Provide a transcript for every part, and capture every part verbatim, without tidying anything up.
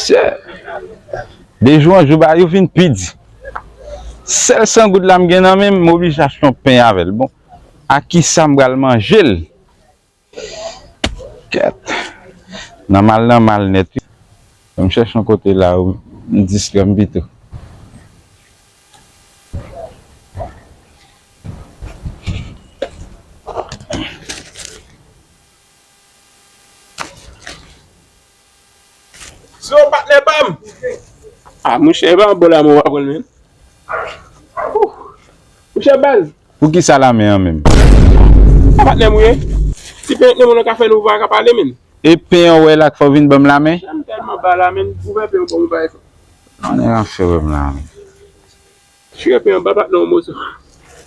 Sè, de jou an jou, bagay yo vin pi di. Sèl san goud la m gen nan men m, m oblije achte yon pen avè l. Bon, a ki sa m pral manje l? Kèt. Nan mal, nan mal nèt, wi. Fò m chèche yon kote la, wi. M distrè m pito. Zo, patnè pa m! Ah, monchè, e pa yon bò la, mwen, w ap pran l, menm. Ouh! Monchè, baz! Poukisa lame an menm? Sa patnè m ou ye? Si pen yon moun ka fè nou va ka pale, menm. E pen an wè la k fè w vin ban m lame? Monchè, m tèlman ba la, menm. Ouvè pen yon bon bagay. An, nèg ap fè wè m la, menm. Chire pen an ba patnè yon moso.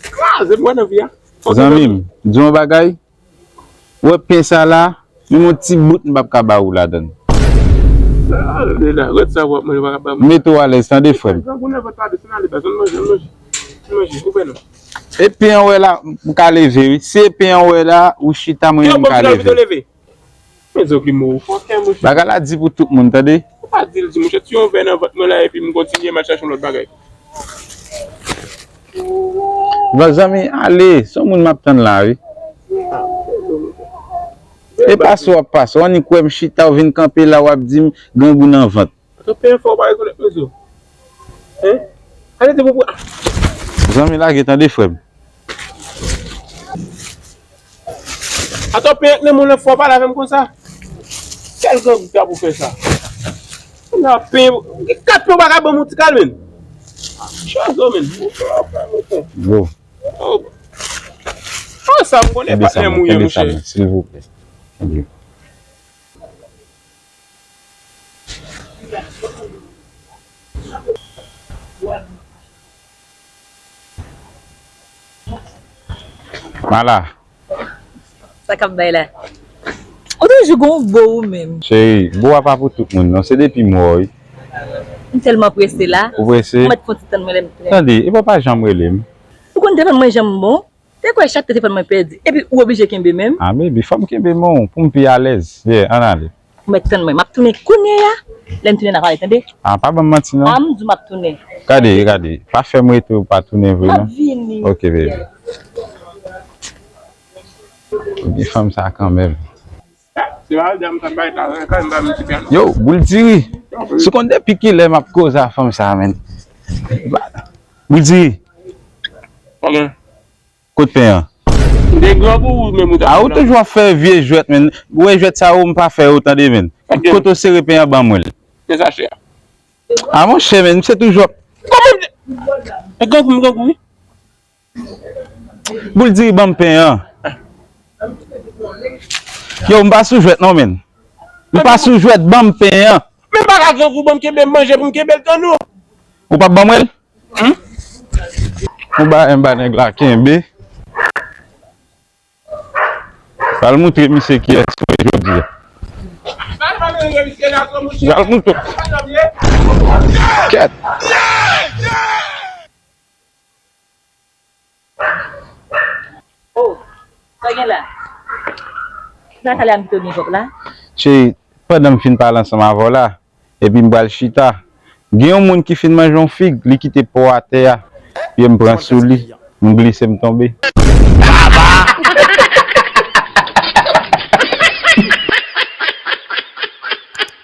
Kraze m wè nan vi a. Zanmi m, di yon bagay. Ou wè pen sa la, menm yon ti bout m p ap ka ba ou ladan l. Ah, de la, rèd sa w ap manje, pa ka ba m. Mete w alèz, tande, frè m. Grangou nan vant pa desann ale baz, ann manje, ann manje. Ann manje, ouvè non. E pen an wè la, m ka leve, wi. Se pen an wè la, ou chita, mwen menm m ka leve. Men zo ki mou. Fòkè, monchè. Bagay la di pou tout moun, tande? Ou pa di l di, monchè, ti yon vè nan vant mwen la, epi m kontinye m al chache yon lòt bagay. Bon, zanmi, ale. Se yon moun m ap tann la, wi. E pase w ap pase. W annik wè m chita, w vin kanpe la, w ap di m grangou nan vant. Atò, pen an fè w pa rekonèt mwen zo. Hein? Ale di pou pou. Zanmi, lage, tande, frè m. Atò, pen an k nan men w, fò w pale avè m konsa. Kèl grangou k ta pou fè sa? Nan pen, kat pen w pa ka ban m yon ti kal, menm. Chazo, menm. Bon. Oh. Ah, sa m konnen, patnè m ou ye, monchè. Silvouplè. Kenbe. Mala. Sa k ap bay la? Ou toujou gon bo ou menm. Cheri, bo a pa pou tout moun, non. Se depi m wè w, wi. M tèlman prese la. Ou prese? Ou mèt fè yon ti tann mwen lè m prè. Tande, epi w pa janm rele m. Ou konn telefòn mwen jan m bon? Te kwè chak telefòn mwen pèdi. Epi ou oblije kenbe men m. Ah, baby, fò m kenbe men w pou m pi alèz. Yeah, ann ale. Ou mèt tann mwen. M ap tounen kounye a. Lè m tounen n a pale, tande? Ah, pa ban m manti, non. Ah, m di w m ap tounen. Gade, gade. Pa fè m rete ou pa tounen vre, non. M ap vini. Ok, baby. Ebyen, fanm sa kanmenm. Yo, Boul Diri. Si w konn depi kilè m ap koze a fanm sa, menm. Boul Diri. Kot pen an? M te grangou ou menm ou ta. A, ou toujou ap fè vye jwèt, menm. Ou wè jwèt sa yo, m pa fè yo, tande, menm. Kote w sere pen an, ban mwen l. Men sachè a. A, monchè, menm, se toujou ap. Kòman m te. E grangou, m grangou, wi. Boul Diri, ban m pen an. Yo, m pa sou jwèt, non, menm. M pa sou jwèt, ban m pen an. Men m pa ka grangou, ban m kenbe m manje pou m kenbe l tann ou. Ou p ap ban mwen l? Hmm? Ou ba, m ba nèg la kenbe. Pral moutre misye kiyès mwen jodi a. Pral moutre. Kèt. Oh, sa gen la? Sa kale a m kite w gen kòb la? Cheri, pandan m fin pale ansanm avè w la, epi m pral chita. Gen yon moun ki fin manje yon fig, li kite po atè a. Pye m pran sou li, m glise, m tonbe.